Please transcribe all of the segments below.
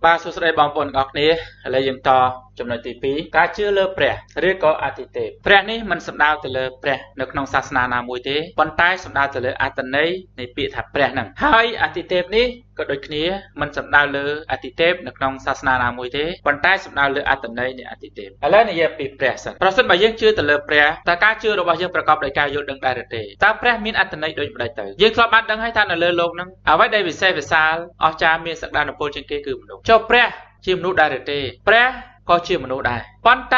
បាទសួស្តីបងប្អូនទាំងអស់គ្នាឥឡូវយើងតចំណុចទី2ការជឿលើព្រះឬក៏អតិទេពព្រះនេះមិនសំដៅទៅលើព្រះនៅក្នុងសាសនាណាមួយទេប៉ុន្តែសំដៅទៅលើអត្ថន័យនៃពាក្យថាព្រះហ្នឹងហើយអតិទេពនេះក៏ដូចគ្នាមិនសំដៅលើអតិទេពនៅក្នុងសាសនាណាមួយទេប៉ុន្តែសំដៅលើអត្ថន័យនៃអតិទេពឥឡូវនិយាយពីព្រះសិនប្រសិនបើយើងជឿទៅលើព្រះតើការជឿរបស់យើងប្រកបដោយការយល់ដឹងដែរឬទេតើព្រះមានអត្ថន័យដូចម្តេចទៅយើងធ្លាប់បានដឹងហើយថានៅលើលោកហ្នឹងអ្វីដែលវិសេសវិសាលអស្ចារ្យមានសក្តានុពលជាងគេគឺមនុស្សចុះព្រះជាមនុស្សដែរឬទេព្រះក៏ជាមនុស្សដែរប៉ុន្ត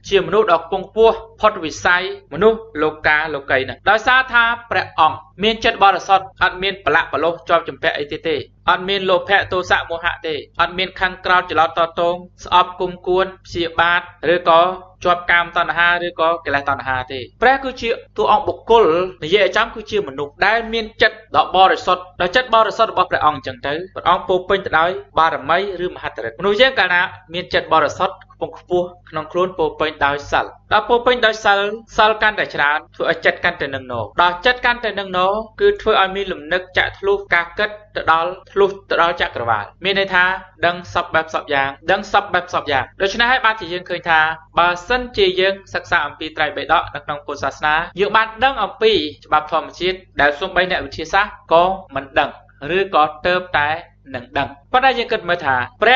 ែជាមនុស្សដ៏ខ្ពង់ខ្ពស់ផុតវិស័យមនុស្សលោកកាលោកីហ្នឹងដោយសារថាព្រះអង្គមានចិត្តបរិសុទ្ធអត់មានប្រឡាក់ប្រឡោះជាប់ជំពាក់អីទេអត់មានលោភៈទោសៈមោហៈទេអត់មានខឹងក្រោធច្រឡោតតតងស្អប់គុំគួនព្យាបាទឬក៏ជាប់កាមតណ្ហាឬក៏កិលេសតណ្ហាទេព្រះគឺជាតួអង្គបុគ្គលនិយាយឲ្យចំគឺជាមនុស្សដែលមានចិត្តដ៏បរិសុទ្ធដល់ចិត្តបរិសុទ្ធរបស់ព្រះអង្គអញ្ចឹងទៅព្រះអង្គពោពេញទៅដោយបារមីឬមហិទ្ធិឫទ្ធិមនុស្សយើងកាលណាមានចិត្តបរិសុទ្ធខ្ពង់ខ្ពស់ក្នុងខ្លួនពោពេញដោយសិលដល់ពោពេញដោយសិលសិលកាន់តែច្រើនធ្វើឲ្យចិត្តកាន់តែនឹងណដល់ចិត្តកាន់តែនឹងណគឺធ្វើឲ្យមានលំនឹកចាក់ធ្លុះការគិតទៅដល់ធ្លុះទៅដល់ចក្រវាលមានន័យថាដឹងសពបែបសពយ៉ាងដឹងសពបែបសពយ៉ាងដូច្នេះហើយបានជាយើងឃើញថាបើសិនជាយើងសិក្សាអំពីត្រៃបិដកនៅក្នុងពុទ្ធសាសនាយើងបានដឹងអំពីច្បាប់ធម្មជាតិដែលសូម្បីអ្នកវិទ្យាសាស្ត្រក៏មិនដឹងឬក៏ទៅតែនឹងដឹងប៉ុន្តែយើងគិតមើលថាព្រ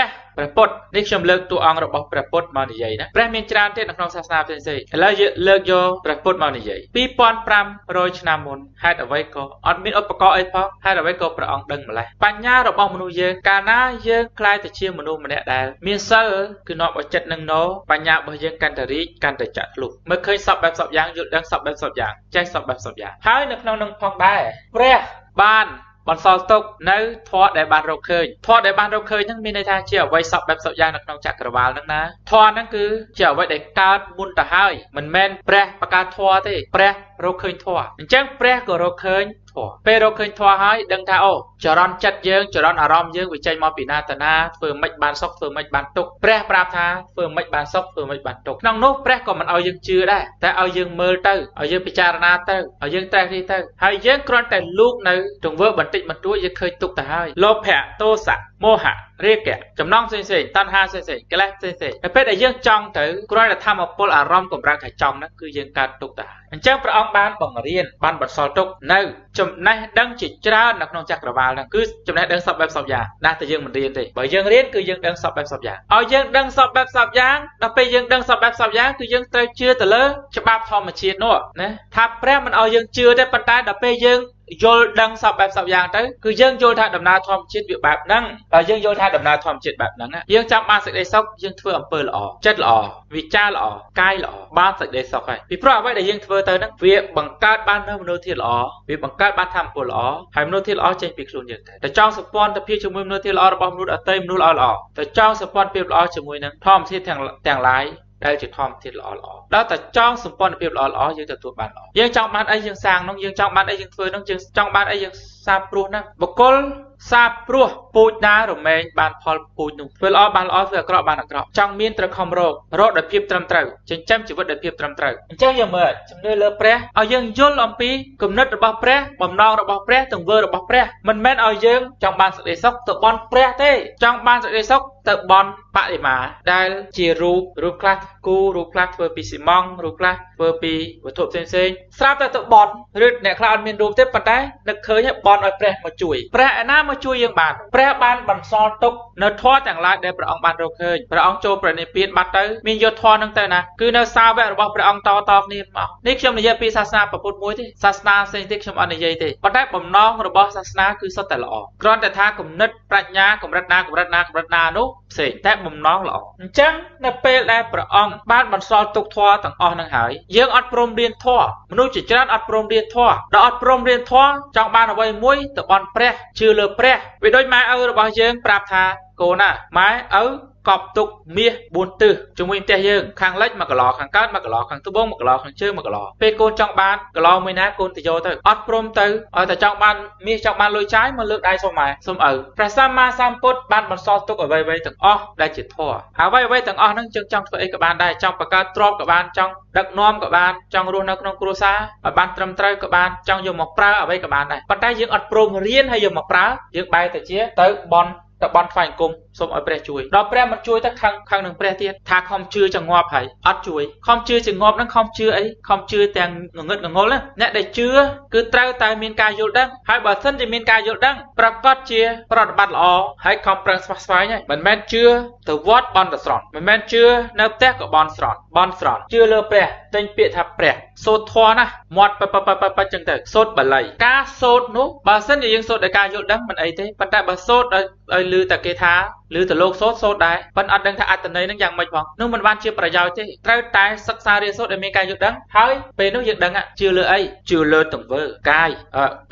ះពុទ្ធនេះខ្ញុំលើកតួអង្គរបស់ព្រះពុទ្ធមកនិយាយណាព្រះមានច្រើនទៀតនៅក្នុងសាសនាផ្សេងៗឥឡូវយើងលើកយកព្រះពុទ្ធមកនិយាយ2500ឆ្នាំមុនហេតុអ្វីក៏អត់មានឧបករណ៍អីផងហេតុអ្វីក៏ព្រះអង្គដឹងម្ល៉េះបញ្ញារបស់មនុស្សយើងកាលណាយើងក្លាយទៅជាមនុស្សម្នាក់ដែលមានសិលគឺនាំឲ្យចិត្តនឹងណបញ្ញារបស់យើងកាន់តែរីកកាន់តែចាក់ធ្លុះមើលឃើញសពបែបសពយ៉ាងយល់ដឹងសពបែបសពយ៉ាងចេះសពបែបសពយ៉ាងហើយនៅក្នុងនឹងផងដែរព្រះបានបន្សល់ទុកនៅធម៌ដែលបានរកឃើញធម៌ដែលបានរកឃើញហ្នឹងមានន័យថាជាអ្វីសពបែបសពយ៉ាងនៅក្នុងចក្រវាលហ្នឹងណាធម៌ហ្នឹងគឺជាអ្វីដែលកើតមុនទៅហើយមិនមែនព្រះបង្កើតធម៌ទេព្រះរកឃើញធម៌អញ្ចឹងព្រះក៏រកឃើញធម៌ពេលរកឃើញធម៌ហើយដឹងថាអូចរន្តចិត្តយើងចរន្តអារម្មណ៍យើងវាចេញមកពីណាទៅណាធ្វើម៉េចបានសុខធ្វើម៉េចបានទុក្ខព្រះប្រាប់ថាធ្វើម៉េចបានសុខធ្វើម៉េចបានទុក្ខក្នុងនោះព្រះក៏មិនឲ្យយើងជឿដែរតែឲ្យយើងមើលទៅឲ្យយើងពិចារណាទៅឲ្យយើងត្រេះរិះទៅហើយយើងគ្រាន់តែលូកនៅទង្វើបន្តិចបន្តួចយើងឃើញទុក្ខទៅហើយលោភៈទោសៈមោហៈរាគៈចំណងផ្សេងៗតណ្ហាផ្សេងៗកិលេសផ្សេងៗតែពេលដែលយើងចង់ទៅគ្រាន់តែធម្មពលអារម្មណ៍កម្រើកថាចង់ហ្នឹងគឺយើងកើតទុក្ខទៅហើយអញ្ចឹងព្រះអង្គបានបង្រៀនបានបន្សល់ទុកនៅចំណេះដឹងជាច្រើននៅក្នុងចក្រវាលហ្នឹងគឺចំណេះដឹងសពបែបសពយ៉ាងណាតែយើងមិនរៀនទេបើយើងរៀនគឺយើងដឹងសពបែបសពយ៉ាងឲ្យយើងដឹងសពបែបសពយ៉ាងដល់ពេលយើងដឹងសពបែបសពយ៉ាងគឺយើងត្រូវជឿទៅលើច្បាប់ធម្មជាតិនោះណាថាព្រះមិនឲ្យយើងជឿទេប៉ុន្តែដល់ពេលយើងយល់ដឹងសពបែបសពយ៉ាងទៅគឺយើងយល់ថាដំណើរធម្មជាតិវាបែបហ្នឹងបើយើងយល់ថាដំណើរធម្មជាតិបែបហ្នឹងយើងចាំបានសេចក្តីសុខយើងធ្វើអំពើល្អចិត្តល្អវិចារល្អកាយល្អបានសេចក្តីសុខហើយពីព្រោះអ្វីដែលយើងធ្វើទៅហ្នឹងវាបង្កើតបាននូវមនោធាតុល្អវាបង្កើតបានធម៌ពលល្អហើយមនោធាតុល្អចេញពីខ្លួនយើងទៅតែចង់សម្ព័ន្ធភាពជាមួយមនោធាតុល្អរបស់មនុស្សដទៃមនុស្សល្អល្អតែចង់សម្ព័ន្ធភាពល្អជាមួយនឹងធម្មជាតិទាំងឡាយដែលជាធម្មជាតិល្អល្អដល់តែចង់សម្ព័ន្ធភាពល្អល្អយើងទទួលបានល្អយើងចង់បានអីយើងសាងនោះយើងចង់បានអីយើងធ្វើនោះយើងចង់បានអីយើងសាបព្រោះហ្នឹងបុគ្គលសាបព្រោះពូជណារមែងបានផលពូជនោះធ្វើល្អបានល្អធ្វើអាក្រក់បានអាក្រក់ចង់មានត្រូវខំរកដោយភាពត្រឹមត្រូវចិញ្ចឹមជីវិតដោយភាពត្រឹមត្រូវអញ្ចឹងយើងមើលជំនឿលើព្រះឲ្យយើងយល់អំពីគំនិតរបស់ព្រះបំណងរបស់ព្រះទង្វើរបស់ព្រះមិនមែនឲ្យយើងចង់បានសេចក្តីសុខទៅបន់ព្រះទេចង់បានសេចក្តីសុខទៅបន់បដិមាដែលជារូបរូបខ្លះគូរូបខ្លះធ្វើពីស៊ីម៉ង់រូបខ្លះធ្វើពីវត្ថុផ្សេងៗស្រាប់តែទៅបន់ឬអ្នកខ្លះអត់មានរូបទេប៉ុន្តែនឹកឃើញបន់ឲ្យព្រះមកជួយព្រះឯណាមកជួយយើងបានព្រះបានបន្សល់ទុកនៅធម៌ទាំងឡាយដែលព្រះអង្គបានរកឃើញព្រះអង្គចូលព្រះនិព្វានបាត់ទៅមានយកធម៌នឹងទៅណាគឺនៅសាវករបស់ព្រះអង្គតតគ្នាមកនេះខ្ញុំនិយាយពីសាសនាពុទ្ធមួយទេសាសនាផ្សេងទៀតខ្ញុំអត់និយាយទេប៉ុន្តែបំណងរបស់សាសនាគឺសុទ្ធតែល្អគ្រាន់តែថាគំនិតប្រាជ្ញាកម្រិតណាកម្រិតណាកម្រិតណានោះផ្សេងតែបំណងល្អអញ្ចឹងនៅពេលដែលព្រះអង្គបានបន្សល់ទុកធម៌ទាំងអស់នឹងហើយយើងអត់ព្រមរៀនធម៌មនុស្សជាច្រើនអត់ព្រមរៀនធម៌ដល់អត់ព្រមរៀនធម៌ចង់បានអ្វីមួយទៅបន់ព្រះជឿលើព្រះវាដូចម៉ែឪរបស់យើងប្រាប់ថាកូនណាម៉ែឪកប់ទុកមាស4ទិសជាមួយផ្ទះយើងខាងលិច1កន្លោខាងកើត1កន្លោខាងត្បូង1កន្លោខាងជើង1កន្លោពេលកូនចង់បានកន្លោមួយណាកូនទៅយកទៅអត់ព្រមទៅឲ្យតែចង់បានមាសចង់បានលុយចាយមកលើកដៃសុំម៉ែសុំឪព្រះសម្មាសម្ពុទ្ធបានបន្សល់ទុកអ្វីៗទាំងអស់ដែលជាធម៌អ្វីៗទាំងអស់ហ្នឹងយើងចង់ធ្វើអីក៏បានដែរចង់បង្កើតទ្រព្យក៏បានចង់ដឹកនាំក៏បានចង់រស់នៅក្នុងគ្រួសារឲ្យបានត្រឹមត្រូវក៏បានចង់យកមកប្រើអ្វីក៏បានដែរប៉ុន្តែយើងអត់ព្រមរៀនហើយយកមកប្រើយើងបែរទៅជាទៅបន់ ទៅបន់ថ្វាយអង្គមសូមឲ្យព្រះជួយដល់ព្រះមិនជួយទៅខឹងខឹងនឹងព្រះទៀតថាខំជឿចងាប់ហើយអត់ជួយខំជឿចងាប់ហ្នឹងខំជឿអីខំជឿទាំងងងឹតងងល់ណាអ្នកដែលជឿគឺត្រូវតែមានការយល់ដឹងហើយបើសិនជាមានការយល់ដឹងប្រកាសជាប្រតិបត្តិល្អហើយខំប្រឹងស្វះស្វែងហើយមិនមែនជឿទៅវត្តបន់ទៅស្រន់មិនមែនជឿនៅផ្ទះក៏បន់ស្រន់បន់ស្រន់ជឿលើព្រះទិញពាក្យថាព្រះសូត្រធម៌ណាមាត់ប៉ប៉ប៉ប៉ចឹងទៅសូត្របល័យការសូត្រនោះបើសិនជាយើងសូត្រដោយការយល់ដឹងមិនអីទេប៉ុន្តែបើសូត្រដោយឮតែគេថាឮទៅលោកសូត្រសូត្រដែរប៉ុន្តែអត់ដឹងថាអត្ថន័យនឹងយ៉ាងម៉េចផងនោះមិនបានជាប្រយោជន៍ទេត្រូវតែសិក្សារៀនសូត្រឲ្យមានការយល់ដឹងហើយពេលនោះយើងដឹងជឿលើអីជឿលើទង្វើកាយ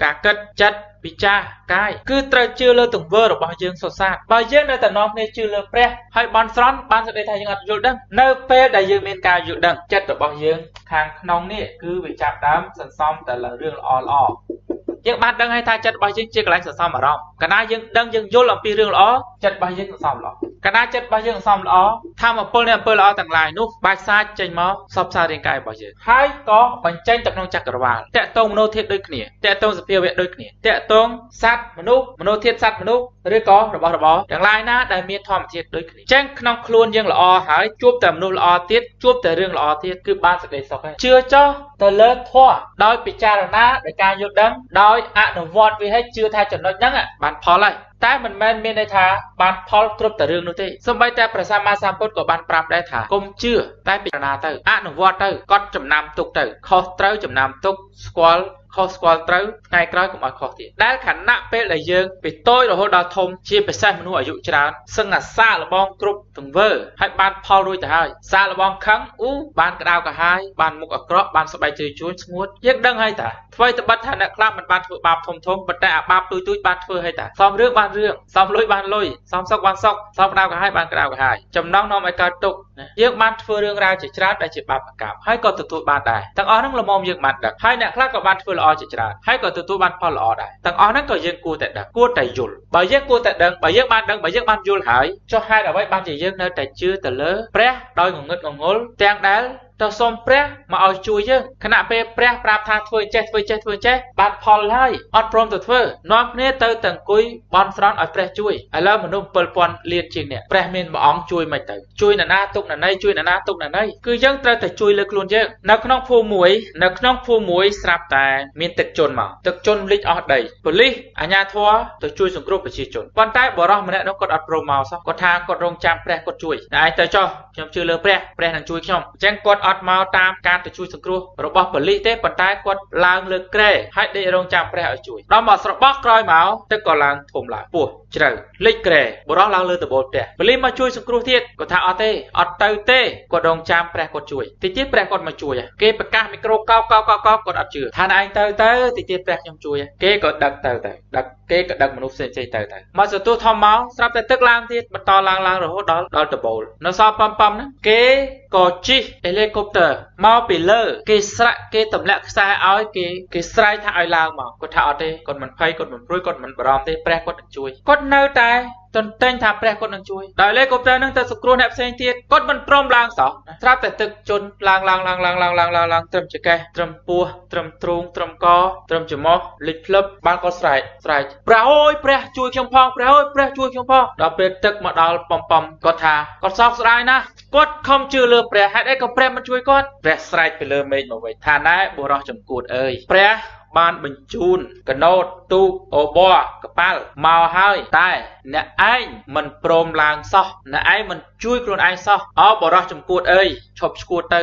ការគិតចិត្តពិចារកាយគឺត្រូវជឿលើទង្វើរបស់យើងសុទ្ធសាធបើយើងនៅតែនាំគ្នាជឿលើព្រះហើយបន់ស្រន់បានសេចក្តីថាយើងអត់យល់ដឹងនៅពេលដែលយើងមានការយល់ដឹងចិត្តរបស់យើងខាងក្នុងនេះគឺវាចាប់ដើមសន្សំតែលើរឿងល្អល្អយើងបានដឹងហើយថាចិត្តរបស់យើងជាកន្លែងសន្សំអារម្មណ៍កាលណាយើងដឹងយើងយល់អំពីរឿងល្អចិត្តរបស់យើងសន្សំល្អកាលណាចិត្តរបស់យើងសន្សំល្អធម៌ពលនៃអំពើល្អទាំងឡាយនោះបាច់សាចចេញមកសពសាររាងកាយរបស់យើងហើយក៏បញ្ចេញទៅក្នុងចក្រវាលតាក់ទងមโนធាតុដូចគ្នាតាក់ទងសភាវៈដូចគ្នាតាក់ទងសត្វមនុស្សមโนធាតុសត្វមនុស្សឬក៏របស់របរទាំងឡាយណាដែលមានធម្មជាតិដូចគ្នាចឹងក្នុងខ្លួនយើងល្អហើយជួបតែមនុស្សល្អទៀតជួបតែរឿងល្អទៀតគឺបានសេចក្តីសុខហើយជឿចោះទៅលើធម៌ដោយពិចារណាដោយការយល់ដឹងដោយអនុវត្តវាឲ្យជឿថាចំណុចហ្នឹងបានផលហើយតែមិនមែនមានន័យថាបានផលគ្រប់តែរឿងនោះទេសូម្បីតែព្រះសម្មាសម្ពុទ្ធក៏បានប្រាប់ដែរថាកុំជឿតែពិចារណាទៅអនុវត្តទៅកត់ចំណាំទុកទៅខុសត្រូវចំណាំទុកស្គាល់ខុសស្គាល់ត្រូវថ្ងៃក្រោយកុំឲ្យខុសទៀតដែលខណៈពេលដែលយើងពីតូចរហូតដល់ធំជាពិសេសមនុស្សអាយុច្រើនសឹងអាសាកល្បងគ្រប់ទង្វើហើយបានផលរួចទៅហើយសាកល្បងខឹងអូបានក្តៅក្រហាយបានមុខអាក្រក់បានស្បែកជ្រីជួនស្ងួតយើងដឹងហើយតាអ្វីត្បិតថាអ្នកខ្លះមិនបានធ្វើបាបធំធំប៉ុន្តែអាបាបទូចទូចបានធ្វើហើយតាសំរឿងបានរឿងសំលុយបានលុយសំសុកបានសុកសំក្តៅក្រហាយបានក្តៅក្រហាយចំណងនាំឲ្យកើតទុក្ខយើងបានធ្វើរឿងរ៉ាវជាច្រើនដែលជាបាបកម្មហើយក៏ទទួលបានដែរទាំងអស់ហ្នឹងល្មមយើងបានដឹងហើយអ្នកខ្លះក៏បានធ្វើល្អជាច្រើនហើយក៏ទទួលបានផលល្អដែរទាំងអស់ហ្នឹងក៏យើងគួរតែដឹងគួរតែយល់បើយើងគួរតែដឹងបើយើងបានដឹងបើយើងបានយល់ហើយចុះហេតុអ្វីបានជាយើងនៅតែជឿទៅលើព្រះដោយងងឹតងងល់ទាំងដែលទៅសូមព្រះមកឲ្យជួយយើងខណៈពេលព្រះប្រាប់ថាធ្វើចេះធ្វើចេះធ្វើចេះបានផលហើយអត់ព្រមទៅធ្វើនាំគ្នាទៅតែអង្គុយបន់ស្រន់ឲ្យព្រះជួយឥឡូវមនុស្ស7000លានជាងអ្នកព្រះមានព្រះអង្គជួយមិនទៅជួយនរណាទុកនរណីជួយនរណាទុកនរណីគឺយើងត្រូវតែជួយលើខ្លួនយើងនៅក្នុងភូមិមួយនៅក្នុងភូមិមួយស្រាប់តែមានទឹកជន់មកទឹកជន់លិចអស់ដីប៉ូលីសអាជ្ញាធរទៅជួយសង្គ្រោះប្រជាជនប៉ុន្តែបរិសម្នាក់នោះគាត់អត់ព្រមមកសោះគាត់ថាគាត់រងចាំព្រះគាត់ជួយតែឯងទៅចុះខ្ញុំជឿលើព្រះព្រះនឹងជួយខ្ញុំអញ្ចឹងគាត់អត់មកតាមការទៅជួយសង្គ្រោះរបស់ប៉ូលីសទេប៉ុន្តែគាត់ឡើងលើគ្រែហើយដេករងចាំព្រះឲ្យជួយដល់មកស្របោះក្រោយមកទឹកក៏ឡើងធំឡើងពោះជ្រៅលិចគ្រែបរោះឡើងលើដំបូលផ្ទះប៉ូលីសមកជួយសង្គ្រោះទៀតគាត់ថាអត់ទេអត់ទៅទេគាត់រងចាំព្រះគាត់ជួយតិចទៀតព្រះគាត់មកជួយគេប្រកាសមីក្រូកោកោកោកោគាត់អត់ជឿថាឯងទៅទៅតិចទៀតព្រះខ្ញុំជួយគេក៏ដឹកទៅទៅដឹកគេក៏ដឹកមនុស្សផ្សេងៗទៅទៅមកសន្ទុះធំមកស្រាប់តែទឹកឡើងទៀតបន្តឡើងឡើងរហូតដល់ដល់ដំបូលនៅសល់ប៉ំប៉ំហ្នឹងគេក៏ជិះហេលីកូបទ័រមកពីលើគេស្រាក់គេទម្លាក់ខ្សែឲ្យគេគេស្រែកថាឲ្យឡើងមកគាត់ថាអត់ទេគាត់មិនភ័យគាត់មិនព្រួយគាត់មិនបារម្ភទេព្រះគាត់នឹងជួយគាត់នៅតែទន្ទិញថាព្រះគាត់នឹងជួយដោយលេកូបទ័រនឹងទៅសង្គ្រោះអ្នកផ្សេងទៀតគាត់មិនព្រមឡើងសោះស្រាប់តែទឹកជន់ឡើងឡើងឡើងឡើងឡើងឡើងឡើងឡើងត្រឹមចង្កេះត្រឹមពោះត្រឹមទ្រូងត្រឹមកត្រឹមច្រមុះលិចផ្លឹបបានគាត់ស្រែកស្រែកព្រះអើយព្រះជួយខ្ញុំផងព្រះអើយព្រះជួយខ្ញុំផងដល់ពេលទឹកមកដល់បំបំគាត់ថាគាត់សោកស្ដាយណាស់គាត់ខំជឿលើព្រះហេតុអីក៏ព្រះមិនជួយគាត់ព្រះស្រែកពីលើមេឃមកវិញថាណែបុរសចំគួតអើយព្រះបានបញ្ជូនកណូតទូកអូប័រកប៉ាល់មកហើយតែអ្នកឯងមិនព្រមឡើងសោះអ្នកឯងមិនជួយខ្លួនឯងសោះអោបរោះចំគួតអើយឈប់ឈួតទៅ